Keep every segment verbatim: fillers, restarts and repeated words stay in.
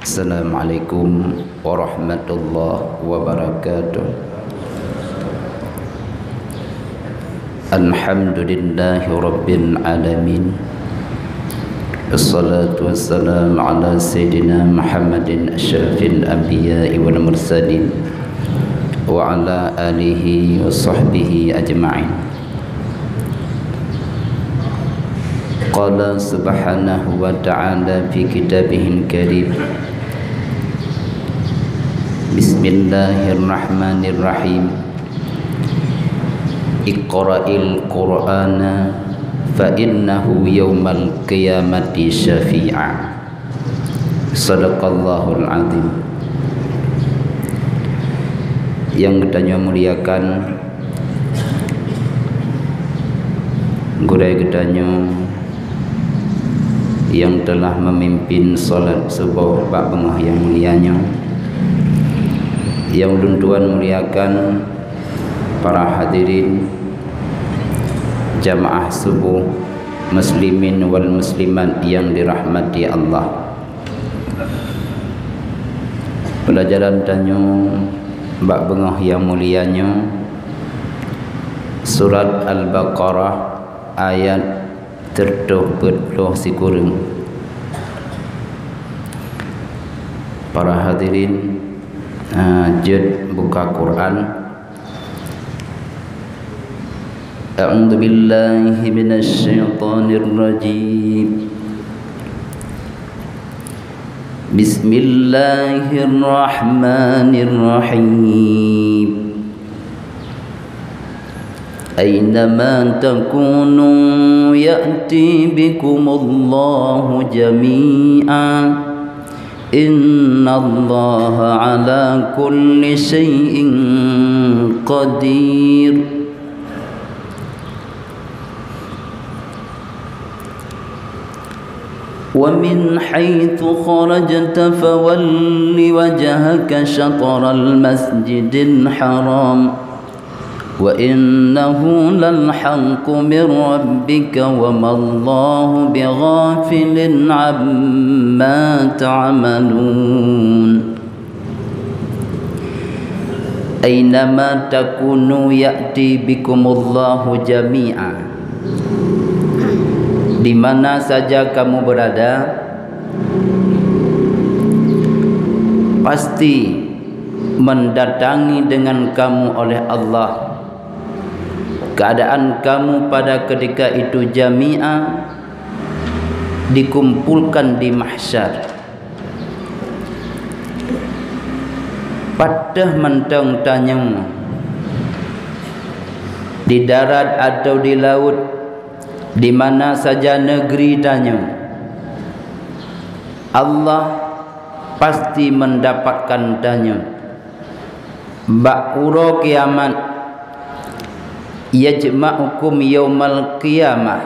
Assalamualaikum warahmatullahi wabarakatuh. Alhamdulillahirabbil alamin. Wassalatu wassalamu ala sayyidina Muhammadin asyrafil anbiya'i wal mursalin wa ala alihi wa sahbihi ajma'in. Qala subhanahu wa ta'ala fi kitabihil karim, Bismillahirrahmanirrahim. Iqra'il Qur'ana fa innahu yaumal qiyamati syafi'a. Sadaqallahul azim. Nyang geutanyoe muliakan, gurée geutanyoe nyang telah memimpin salat suboh bak beungoh nyang mulia nyoe. Nyang lôn tuan muliakan, para hadirin jamaah suboh, muslimin wal muslimat nyang dirahmati Allah. Peulajaran tanyoe bak beungoh nyang mulia nyoe, Surat Al-Baqarah, ayat siratoh peuet ploh sikureueng. Para hadirin, ah, jeuet buka Quran. A'udzubillahi minasyaitonirrajim. Bismillahirrahmanirrahim. Ainama takunu ya'ti bikumullahu jami'a. Innallaha ala kulli syai'in qadir. Wa min haitsu kharajta fawalli wajhaka syatral masjidil haram. Wa innahu lal haqqu mir rabbika wa mallahu bighafilin amma ta'malun. Ainama takunu ya'ti bikumullahu jami'a. Di mana saja kamu berada, pasti mendatangi dengan kamu oleh Allah. Keadaan kamu pada ketika itu jami'a, dikumpulkan di mahsyar. Pat teuh mantong tanyoe, di darat atau di laôt, di mana saja negeri tanyoe, Allah pasti mendapatkan tanyoe. Bak uroe kiamat, yajma'ukum yaumal qiyamah.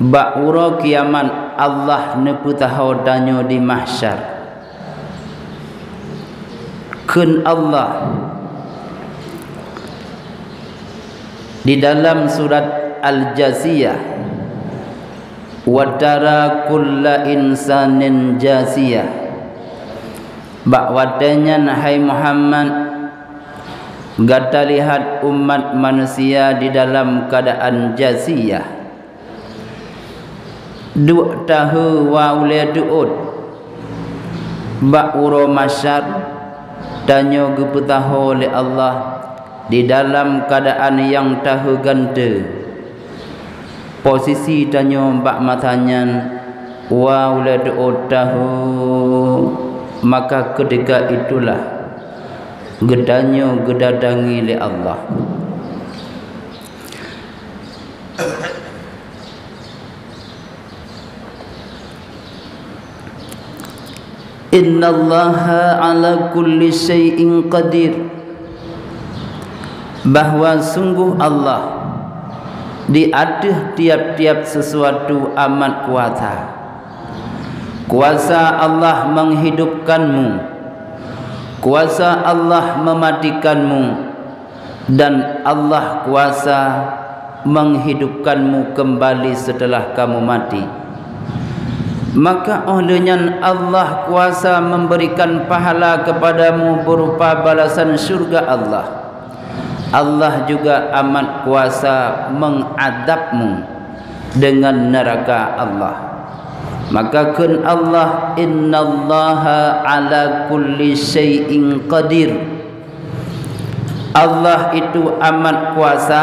Bak uroe kiamat, Allah neupeusaho tanyoe di mahsyar. Kheun Allah di dalam surat Al-Jasiyah, "Wa tara kulla insanin jasiyah." Bak watée nyan, hai Muhammad, gata lihat umat manusia di dalam keuadaan jasiyah. Duek tahe wa ulée teuôt. Bak uroe mahsyar, tanyoe geupeusaho lé Allah di dalam keuadaan nyang tahe gante. Posisi tanyoe bak masa nyan wa ulée teuôt tahe, maka keudika itulah geutanyoe geudatangi lé Allah. Innallaha ala kulli syai'in qadir, bahwa sungguh Allah di ateueh tiap-tiap sesuatu amat kuasa. Kuasa Allah menghidupkanmu, kuasa Allah mematikanmu, dan Allah kuasa menghidupkanmu kembali setelah kamu mati. Maka óh lheueh nyan Allah kuasa memberikan pahala kepadamu berupa balasan syurga Allah. Allah juga amat kuasa mengadabmu dengan neraka Allah. Maka kheun Allah, "Innallaha ala kulli syai'in qadir." Allah itu amat kuasa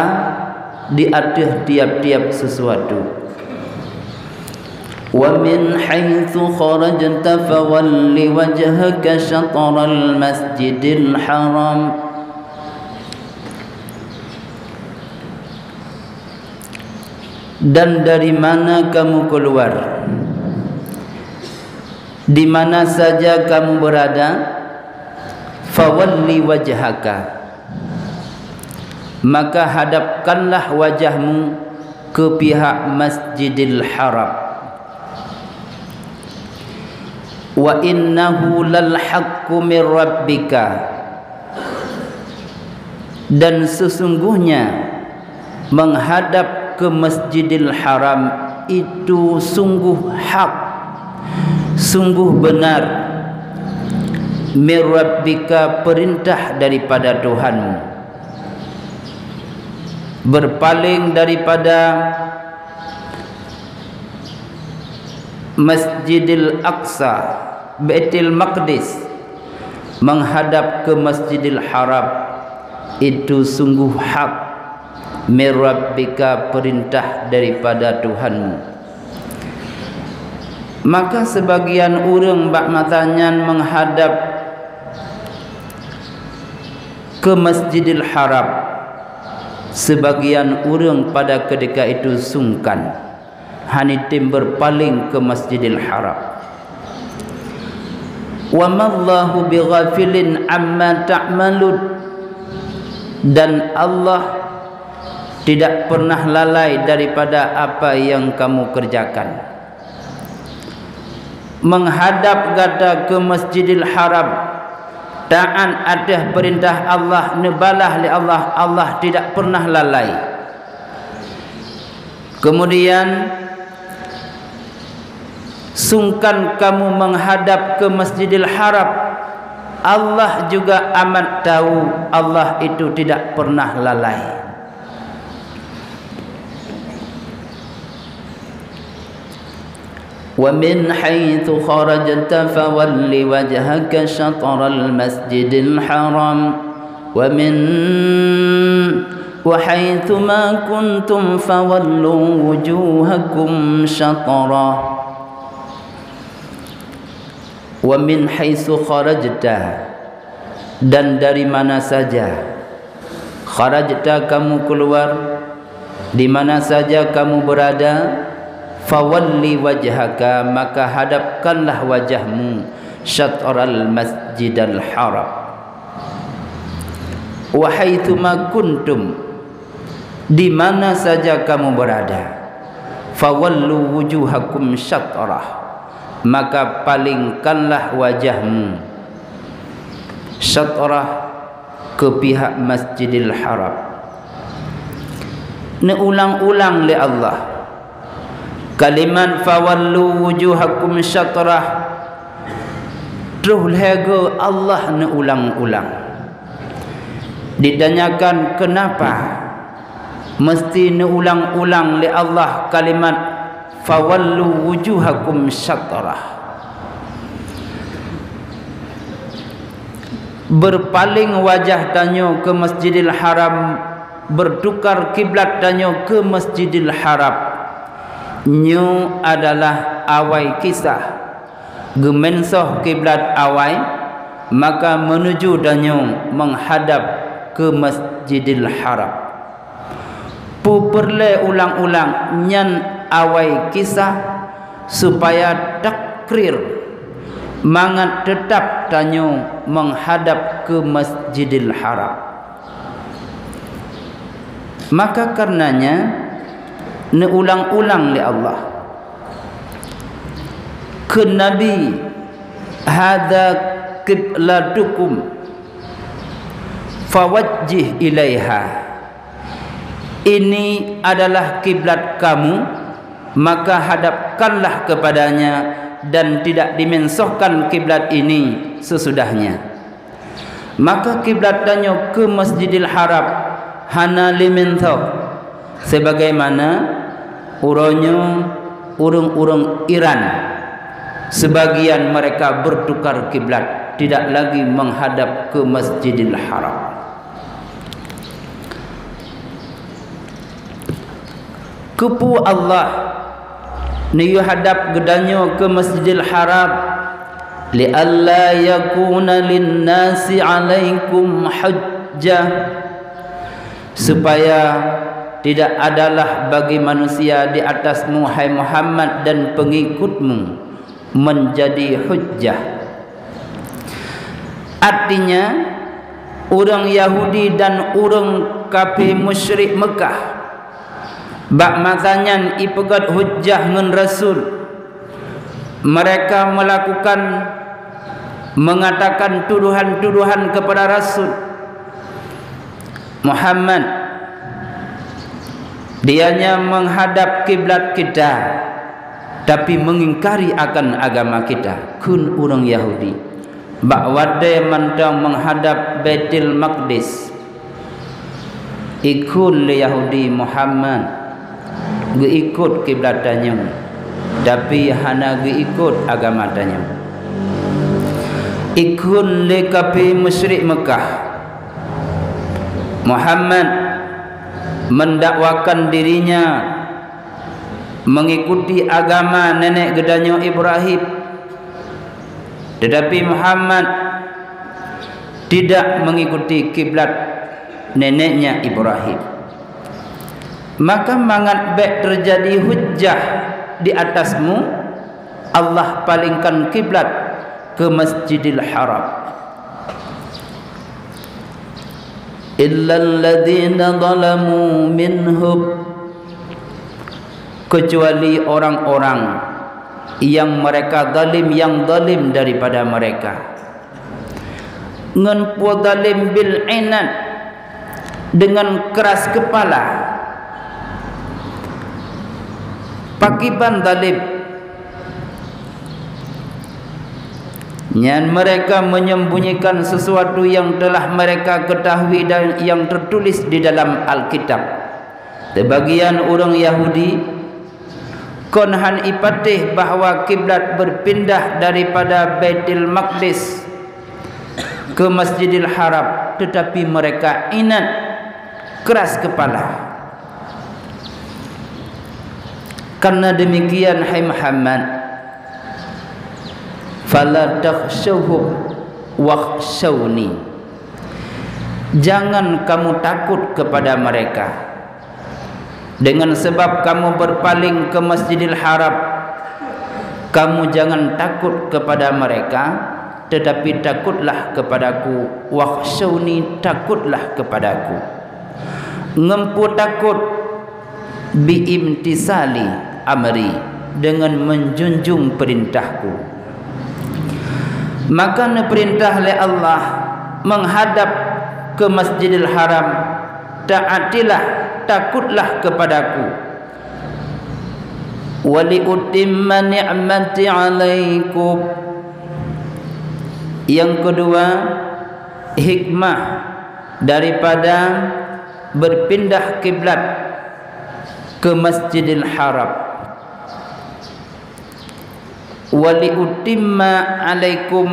di ateueh tiap-tiap sesuatu. "Wa min haitsu kharajta fawalli wajhaka syatral masjidil haram." Dan dari mana kamu keluar, di mana saja kamu berada, fawalli wajhaka, maka hadapkanlah wajahmu ke pihak Masjidil Haram. "Wa innahu lal haqqu mir rabbika," dan sesungguhnya menghadap ke Masjidil Haram itu sungguh hak, sungguh benar, mir rabbika, perintah daripada Tuhanmu. Berpaling daripada Masjidil Aqsa, Baitul Maqdis, menghadap ke Masjidil Haram, itu sungguh hak, mir rabbika, perintah daripada Tuhanmu. Maka sebagian ureuëng bak masa nyan menghadap ke Masjidil Haram, sebagian ureuëng pada ketika itu sungkan, hana tem berpaling ke Masjidil Haram. "Wa mallahu bighafilin amma ta'malun," dan Allah tidak pernah lalai daripada apa yang kamu kerjakan. Menghadap gata ke Masjidil Haram, taat ateueh perintah Allah, neubalah lé Allah, Allah tidak pernah lalai. Kemudian, sungkan kamu menghadap ke Masjidil Haram, Allah juga amat tahu, Allah itu tidak pernah lalai. "Wa min haitsu kharajta fawalli wajhaka syatral masjidil haram, wa min, wa haitsu ma kuntum fawallu wujuhakum syatrah." "Wa min haitsu kharajta," dan dari mana saja, "kharajta," kamu keluar, di mana saja kamu berada, "fawalli wajhaka," maka hadapkanlah wajahmu, "syatral masjidil haram." "Wa haitsu ma kuntum," di mana saja kamu berada, "fawallu wujuhakum syatrah," maka palingkanlah wajahmu syatrah, ke pihak Masjidil Haram. Neuulang-ulang lé Allah kalimat "fawallu wujuhakum syatrah", troh lhée goe Allah neuulang-ulang. Ditanyakan, kenapa meusti neuulang-ulang lé Allah kalimat "fawallu wujuhakum syatrah"? Beurpaléng wajah tanyoe keu Masjidil Haram, beurtukar kiblat tanyoe keu Masjidil Haram, nyoe adalah awai kisah. Geumeunsoh kiblat awai, maka meunuju tanyoe meuhadab keu Masjidil Haram. Peue peureulée ulang-ulang nyan awai kisah, supaya takrir mangat teutab tanyoe meuhadab keu Masjidil Haram. Maka karenanya neuulang-ulang lé Allah. Kheun Nabi, "Hadza qiblatukum fawajjih ilaiha." Ini adalah kiblat kamu, maka hadapkanlah kepadanya, dan tidak dimensohkan kiblat ini sesudahnya. Maka kiblat tanyoe keu Masjidil Haram hana lé mensoh, sebagaimana uroe nyoe ureuëng-ureuëng Iran, sebagian mereka bertukar kiblat, tidak lagi menghadap ke Masjidil Haram. Keupeue Allah neuyue hadab geutanyoe keu Masjidil Haram, "Lialla yakuna linnasi 'alaikum hujjah," supaya tidak adalah bagi manusia di atasmu, hai Muhammad, dan pengikutmu menjadi hujjah. Artinya, ureuëng Yahudi dan ureuëng kafé musyrik Meukah bak masa nyan ipeugét hujjah ngon Rasul. Mereka melakukan, mengatakan tuduhan-tuduhan kepada Rasul, "Muhammad, dianya menghadap kiblat kita, tapi mengingkari akan agama kita," kheun ureuëng Yahudi. Bak watée mantong menghadap Baitul Maqdis, ikheun lé Yahudi, "Muhammad geuikot kiblat tanyoe, tapi hana geuikot agama tanyoe." Ikheun lé kafé musyrik Meukah, "Muhammad mendakwakan dirinya mengikuti agama nenek geutanyoe Ibrahim, tetapi Muhammad tidak mengikuti kiblat neneknya Ibrahim. Maka mangat bék terjadi hujjah di atasmu, Allah palingkan kiblat ke Masjidil Haram." "Illalladzina zalamu minhum," kecuali orang-orang yang mereka zalim, yang zalim daripada mereka. Ngon peue zalim? Bil inad, dengan keras kepala. Pakriban zalim? Nyan mereka menyembunyikan sesuatu yang telah mereka ketahui dan yang tertulis di dalam Alkitab. Sebagian ureuëng Yahudi kon hán ipatéh bahwa kiblat berpindah daripada Baitul Maqdis ke Masjidil Haram, tetapi mereka inad, keras kepala. Karena demikian, hai Muhammad, "Fala takhshawhum wakhshawni." Jangan kamu takut kepada mereka. Dengan sebab kamu berpaling ke Masjidil Haram, kamu jangan takut kepada mereka, tetapi takutlah kepadaku. Wakhshawni, takutlah kepadaku. Ngon peue takut? Bi imtisali amri, dengan menjunjung perintahku. Maka neupeurintah lé Allah menghadap ke Masjidil Haram, "Taatilah, takutlah kepadaku." "Wa li utimma ni'mati 'alaikum." Yang kedua, hikmah daripada berpindah kiblat ke Masjidil Haram. "Wa li utimma 'alaikum,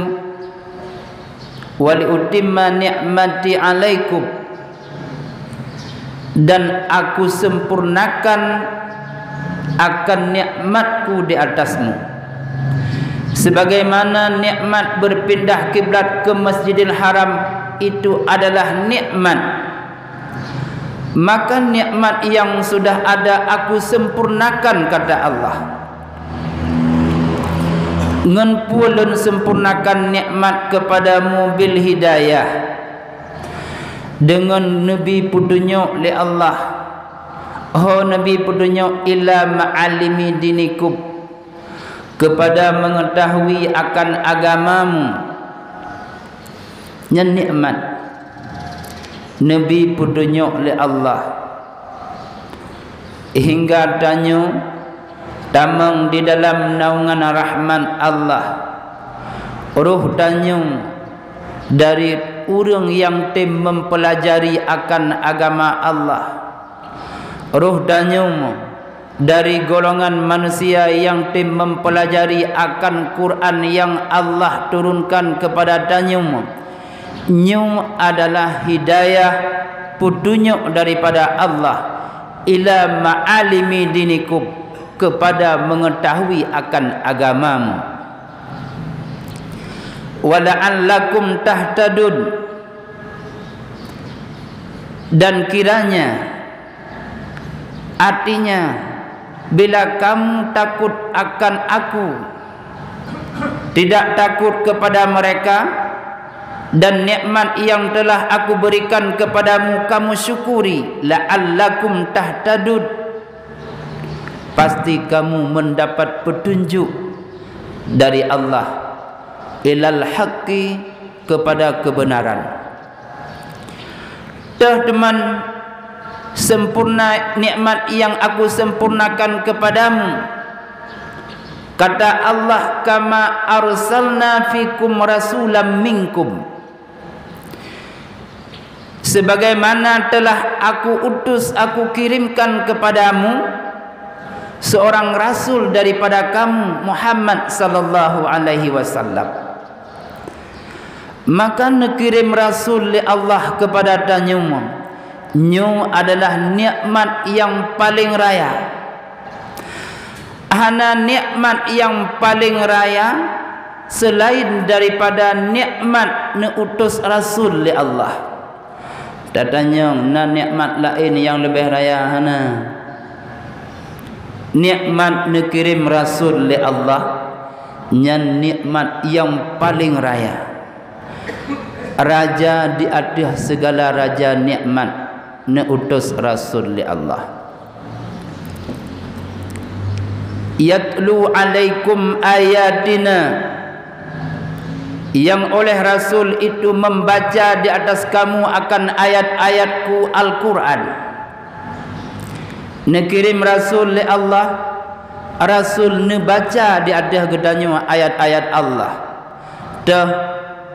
wa li utimma ni'mati 'alaikum," dan Aku sempurnakan akan nikmat-Ku di atasmu. Sebagaimana nikmat berpindah kiblat ke Masjidil Haram, itu adalah nikmat, maka nikmat yang sudah ada Aku sempurnakan, kata Allah. Ngon peue Lôn sempurnakan nikmat kepadamu? Bil hidayah, deungon neubi peutunyok lé Allah. Ho neubi peutunyok, ila ma'alimi dinikum, kepada mengetahui akan agamamu. Nyan nikmat. Neubi peutunyok lé Allah, hingga tanyoe Tamong di dalam naungan rahmat Allah. Roh tanyoe dari ureuëng nyang tem mempelajari akan agama Allah. Roh tanyoe dari golongan manusia nyang tem mempelajari akan Quran nyang Allah turunkan kepada tanyoe. Nyoe adalah hidayah, petunjuk daripada Allah, ila ma'alimi dinikum, kepada mengetahui akan agamamu. Wa la'allakum tahtadun, dan kiranya, artinya, bila kamu takut akan Aku, tidak takut kepada mereka, dan nikmat yang telah Aku berikan kepadamu kamu syukuri, la'allakum tahtadun, pasti kamu mendapat petunjuk dari Allah, ilal haqqi, kepada kebenaran. Teuh teuma sempurna nikmat yang Aku sempurnakan kepadamu, kata Allah, kama arsalna fikum rasulam minkum, sebagaimana telah Aku utus, Aku kirimkan kepadamu seorang rasul daripada kamu, Muhammad sallallahu alaihi wasallam. Maka neukirim rasul lé Allah kepada tanyoe, nyoe adalah nikmat nyang paleng raya. Hana nikmat nyang paleng raya selain daripada nikmat neuutus rasul lé Allah. Tatanyong, na nikmat laén nyang leubeh raya? Hana. Nikmat neukirim rasul lé Allah, nyan nikmat nyang paleng raya. Raja di ateueh segala raja nikmat, neuutus rasul lé Allah. Yatlu alaikum ayatina, yang oleh rasul itu membaca di atas kamu akan ayat-ayatku Al-Quran. Neukirim rasul lé Allah, rasul neubaca di ateueh geutanyoe ayat-ayat Allah, teuh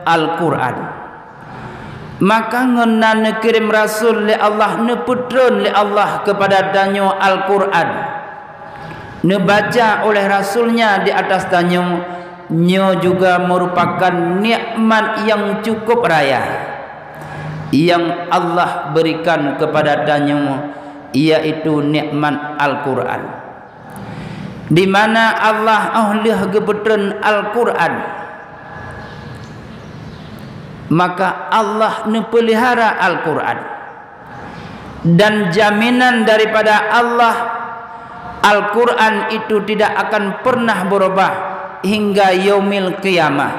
Al-Quran. Maka ngon na neukirim rasul lé Allah, neupeutreun lé Allah kepada tanyoe Al-Quran, neubaca oleh rasulnya di atas tanyoe, nyoe juga merupakan nikmat yang cukup raya yang Allah berikan kepada tanyoe, yaitu nikmat Al-Quran. Di mana Allah óh lheueh geupeutreun Al-Quran, maka Allah neupeulihara Al-Quran. Dan jaminan daripada Allah, Al-Quran itu tidak akan pernah berubah hingga yaumil qiyamah,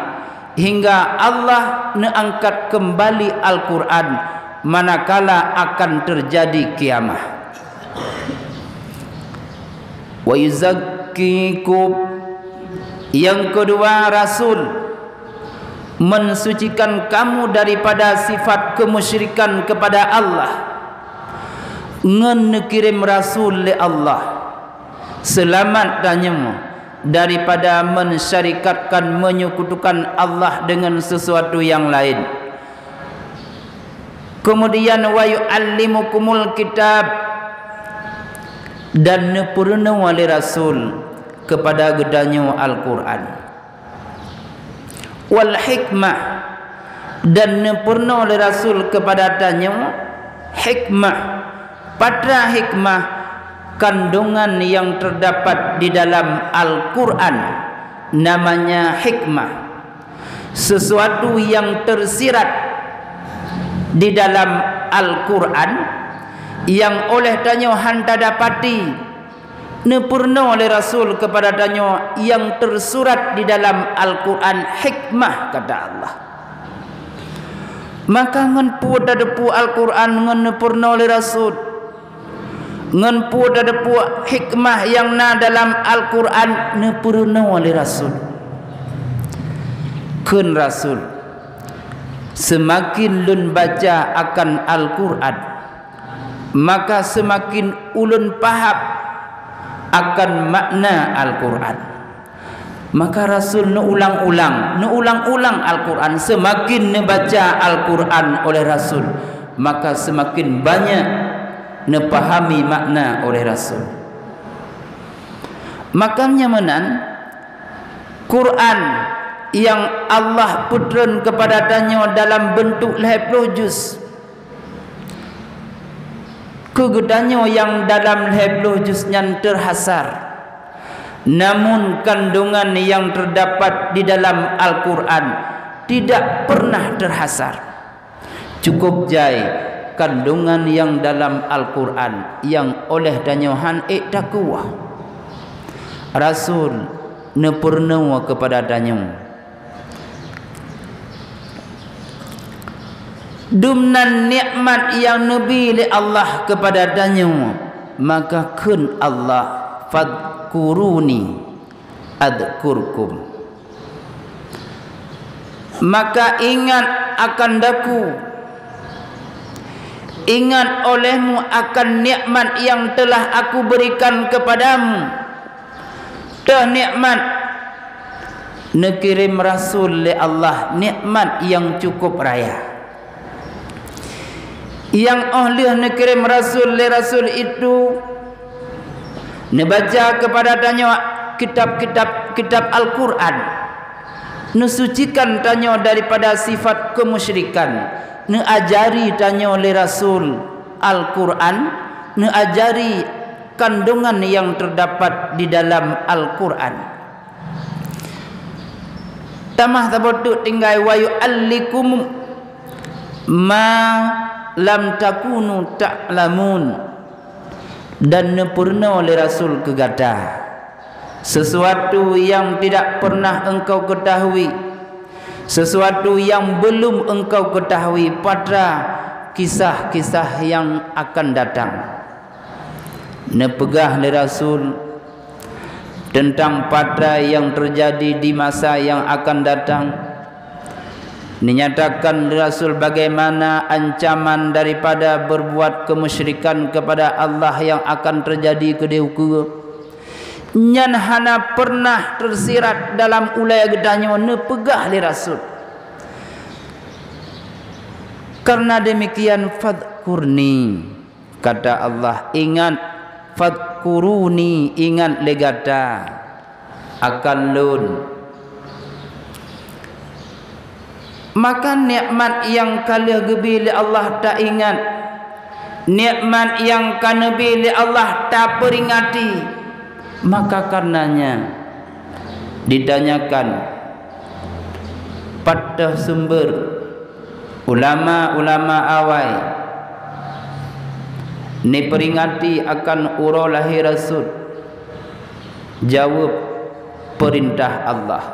hingga Allah neuangkat kembali Al-Quran manakala akan terjadi kiamah. Wa yuzakkikum. Yang kedua, rasul mensucikan kamu daripada sifat kemusyrikan kepada Allah, ngon neukirim rasul lé Allah, seulamat tanyoe daripada mensyarikatkan, menyekutukan Allah dengan sesuatu yang lain. Kemudian, wa yu'allimukumul kitab, dan neupeurunoe lé rasul kepada geutanyoe Al-Quran. Wal hikmah, dan neupeurunoe lé rasul kepada tanyoe hikmah. Patra hikmah? Kandungan yang terdapat di dalam Al-Quran namanya hikmah. Sesuatu yang tersirat di dalam Al-Quran yang oleh tanyoe han tadapati, neupeurunoe lé rasul kepada tanyoe yang tersurat di dalam Al-Quran hikmah, kata Allah. Maka ngon peue tateupeue Al-Quran ngon neupeurunoe lé rasul? Ngon peue tateupeue hikmah nyang na dalam Al-Quran neupeurunoe lé rasul? Kheun rasul, seumaken lôn baca akan Al-Quran, maka seumaken ulôn paham akan makna Al-Qur'an. Maka Rasul neuulang-ulang, neuulang-ulang Al-Qur'an, seumaken neubaca Al-Qur'an oleh Rasul, maka seumaken banyak neupahami makna oleh Rasul. Makanya meunan, Qur'an nyang Allah peutreun keupada tanyoe dalam beuntuk lhée ploh juz, keu geutanyoe nyang dalam lhée ploh juz nyan teuhasar, namun kandungan nyang teudapat di dalam Al-Qur'an tidak pernah teuhasar. Cukup jai kandungan nyang dalam Al-Qur'an nyang oleh tanyoe han ék takuwah. Rasul neupeurunoe keupada tanyoe. Dumnan nikmat nyang neubi lé Allah keupada tanyoe, maka kheun Allah, "Fadhkuruni adzkurkum." Maka ingat akan Daku, ingat olehmu akan nikmat nyang teulah Aku beurikan keupadamu. Toh nikmat neukirém Rasul lé Allah, nikmat nyang cukup raya. Nyang óh lheueh neukirém Rasul lé Rasul itu, neubaca keupada tanyoe kitab-kitab, kitab Al-Qur'an, neusucikan tanyoe daripada sifat keumusyrikan, neuajari tanyoe lé Rasul Al-Qur'an, neuajari kandungan nyang teudapat di dalam Al-Qur'an. Tamah saboh teuk tinggai, "Wa yu'allikum ma lam takunu ta'lamun." Dan neupeurunoe lé Rasul keu gata sesuatu nyang tidak pernah engkau ketahui, sesuatu nyang belum engkau ketahui pada kisah-kisah nyang akan datang. Neupeugah lé Rasul teuntang pada nyang teujadi di masa nyang akan datang. Neunyatakan lé Rasul bagaimana ancaman daripada berbuat keumusyrikan kepada Allah nyang akan teujadi keudeh ukeue. Nyan hana pernah teusirat dalam ulée geutanyoe, neupeugah lé Rasul. Karena demikian, fadhkurni. Kata Allah, "Ingat, fadhkuruni, ingat lé gata akan Lôn." Maka nikmat nyang ka lheueh geubi lé Allah taingat, nikmat nyang ka neubi lé Allah tapeuringati. Maka karenanya ditanyakan, pat toh sumber ulama-ulama awai neupeuringati akan uroe lahé Rasul? Jaweueb, peurintah Allah.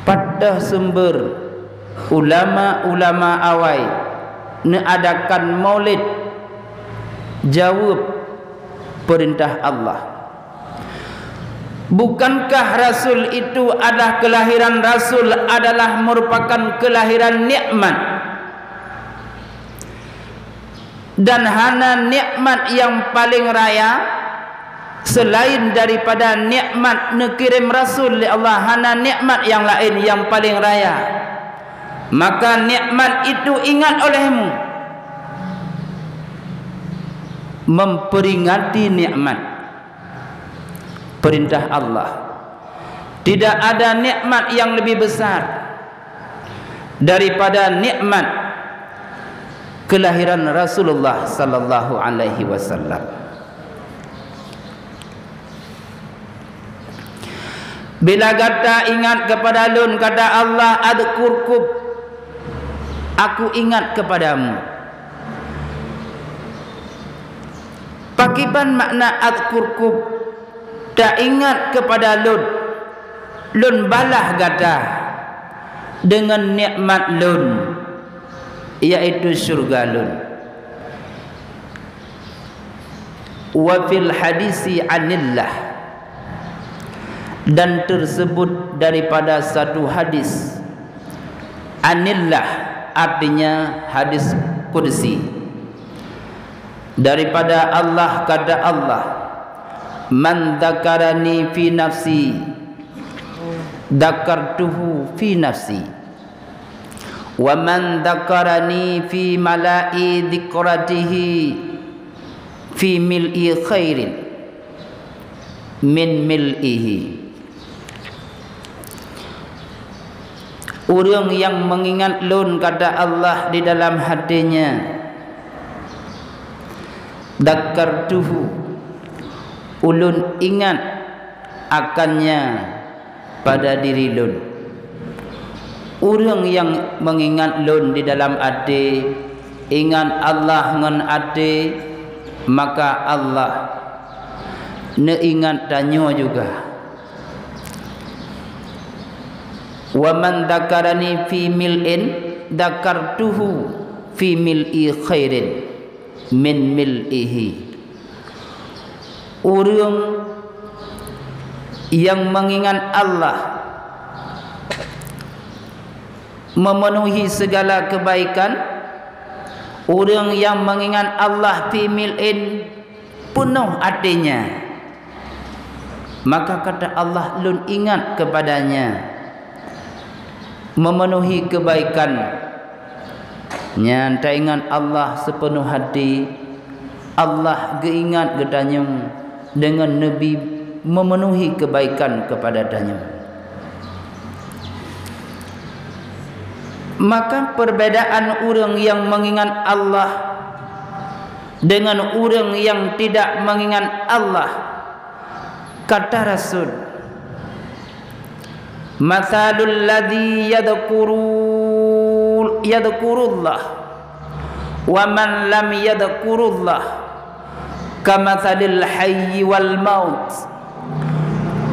Pat toh sumber ulama-ulama awai neuadakan maulid? Jaweueb, peurintah Allah. Bukankah Rasul itu adalah keulahiran, Rasul adalah merupakan keulahiran nikmat? Dan hana nikmat nyang paleng raya seulaén daripada nikmat neukirém Rasul lé Allah, hana nikmat nyang laén nyang paleng raya. Maka nikmat itu ingat olehmu, memperingati nikmat perintah Allah. Tidak ada nikmat yang lebih besar daripada nikmat kelahiran Rasulullah sallallahu alaihi wasallam. Bila gata ingat kepada Lôn, kata Allah, "Adzkurkum," Aku ingat kepadamu. Pakriban makna adzkurkum? Taingat kepada Lôn, Lôn balah gata deungon nikmat Lôn, yaitu syurga Lôn. Wa fil hadisi anillah, dan tersebut daripada satu hadis anillah, artinya hadis qudsi. Daripada Allah, kata Allah, "Man dzakarani fi nafsi, dzakartuhu fi nafsi, wa man dzakarani fi mala'i dzikratihi fi mil'i khairin min mil'ihi." Ureuëng nyang meungingat Lôn, kata Allah, di dalam hatinya, dzakartuhu, Ulôn ingat akannya pada diri Lôn. Ureuëng nyang meungingat Lôn di dalam até, ingat Allah ngon até, maka Allah neuingat tanyoe juga. "Wa man dzakarani fi mil'in, dzakartuhu fi mil'i khairin min mil'ihi." Ureuëng nyang meungingat Allah, memenuhi segala kebaikan, ureuëng nyang meungingat Allah fi mil'in, peunoh aténya, maka kata Allah, Lôn ingat kepadanya, memenuhi kebaikan. Nyan taingat Allah sipeunoh até, Allah geuingat geutanyoe deungon neubi memenuhi kebaikan kepada tanyoe. Maka perbedaan ureuëng nyang meungingat Allah deungon ureuëng nyang tidak meungingat Allah, kata Rasul, "Matsalul ladzi yadzkuru, yadzkurullah, wa man lam yadzkurullah, kamatsalil hayyi wal maut."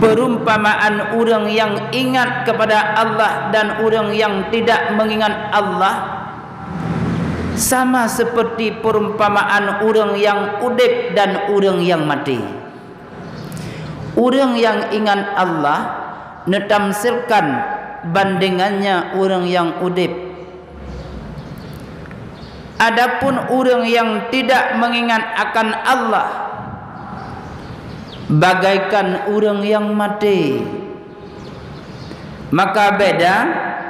Perumpamaan ureuëng nyang ingat kepada Allah dan ureuëng nyang tidak meungingat Allah sama seperti perumpamaan ureuëng nyang udeb dan ureuëng nyang maté. Ureuëng nyang ingat Allah neutamsilkan bandingannya ureuëng nyang udeb. Adapun ureuëng nyang tidak meungingat akan Allah, bagaikan ureuëng nyang maté. Maka beda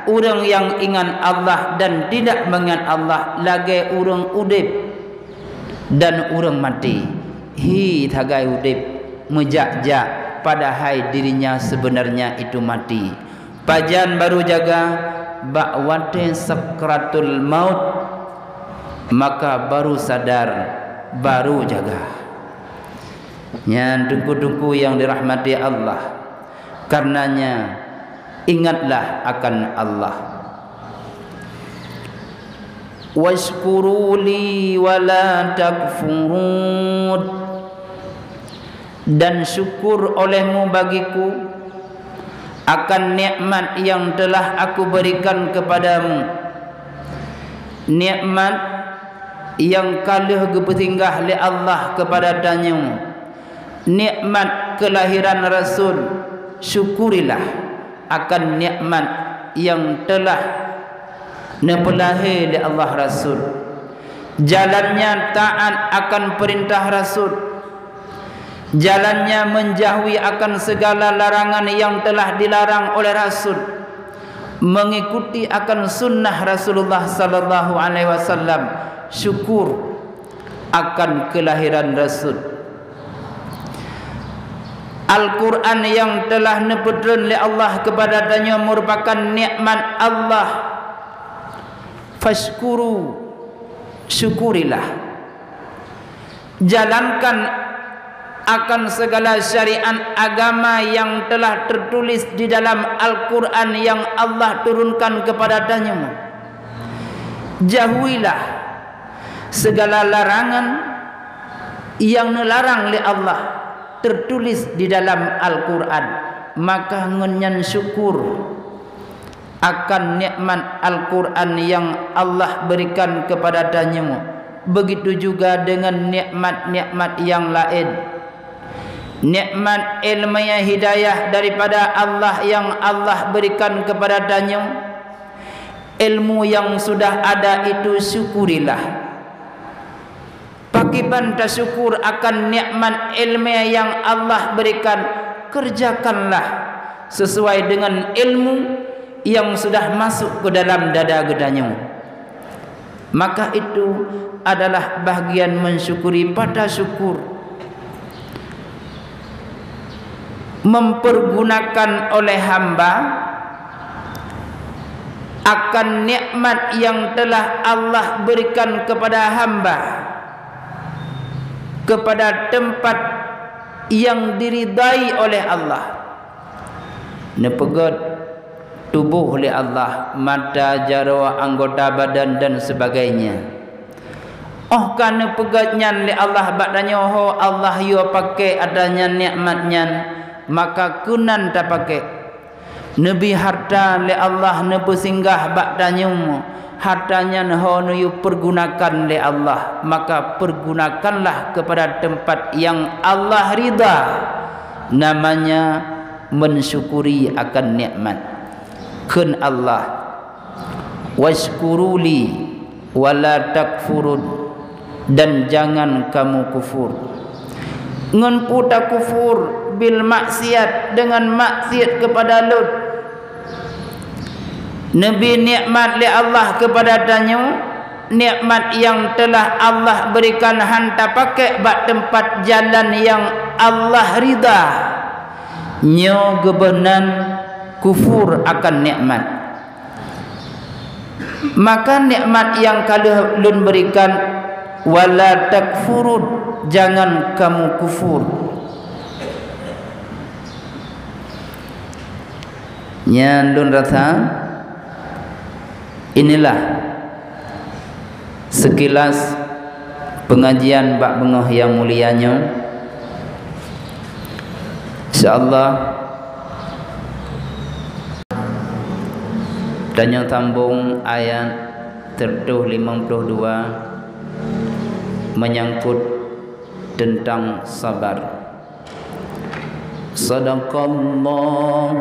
ureuëng nyang ingat Allah dan tidak meungingat Allah lagée ureuëng udeb dan ureuëng maté. Hi sagai udeb meujak-jak, padahai dirinya sebenarnya itu mati. Pajan baru jaga? Bak watée sakratul maut, maka baru sadar, baru jaga. Nyan teungku-teungku nyang dirahmati Allah, karenanya ingatlah akan Allah. "Wasykuru li wa la takfurun." Dan syukur olehmu bagiku akan nikmat yang telah Aku berikan kepadamu, nikmat yang ka lheueh geupeusinggah lé Allah kepada tanyoe, nikmat kelahiran Rasul. Syukurilah akan nikmat yang telah neupeulahé lé Allah Rasul. Jalannya taat akan perintah Rasul. Jalannya menjauhi akan segala larangan yang telah dilarang oleh Rasul. Mengikuti akan sunnah Rasulullah sallallahu alaihi wasallam. Syukur akan kelahiran Rasul. Al-Quran yang telah neupeutreun lé Allah kepada tanyoe merupakan nikmat Allah. Fashkuru, syukurilah. Jalankan akan segala syariat agama yang telah tertulis di dalam Al-Quran yang Allah turunkan kepada tanyoe. Jauhilah segala larangan yang neularang lé Allah tertulis di dalam Al-Quran, maka ngon nyan syukur akan nikmat Al-Quran yang Allah berikan kepada tanyoe. Begitu juga dengan nikmat-nikmat yang lain. Nikmat ilmiah hidayah daripada Allah yang Allah berikan kepada tanyoe. Ilmu yang sudah ada itu syukurilah. Kiban tasyukur akan nikmat ilmu yang Allah berikan, kerjakanlah sesuai dengan ilmu yang sudah masuk ke dalam dada geutanyoe. Maka itu adalah bahagian mensyukuri, pada syukur, mempergunakan oleh hamba akan nikmat yang telah Allah berikan kepada hamba, kepada tempat yang diridai oleh Allah. Neupeugét tuboh lé Allah, mata, jaroe, anggota badan dan sebagainya. Óh ka neupeugét nyan lé Allah bak tanyoe, ho Allah yue paké ata nyan nikmat nyan, maka keunan tapaké. Neubi harta lé Allah neupeusinggah bak tanyoe, harta nyan ho neuyue pergunakan lé Allah, maka pergunakanlah kepada tempat yang Allah ridha, namanya mensyukuri akan nikmat. Kheun Allah, "Wasykuruli wala takfurun," dan jangan kamu kufur. Ngon peue takufur? Bil maksiat, dengan maksiat kepada Lôn. Neubi nikmat lé Allah kepada tanyoe, nikmat yang telah Allah berikan han tapaké bak teumpat jalan yang Allah ridha. Nyoe geubeunan kufur akan nikmat. Maka nikmat yang ka lheueh Lôn berikan, "Wala takfurun," jangan kamu kufur. Nyan Lôn rasa, inilah sekilas pengajian bak beungoh nyang mulia nyoe. Insya Allah, tanyoe sambong ayat seratus lima puluh dua menyangkut tentang sabar. Sadaqallah.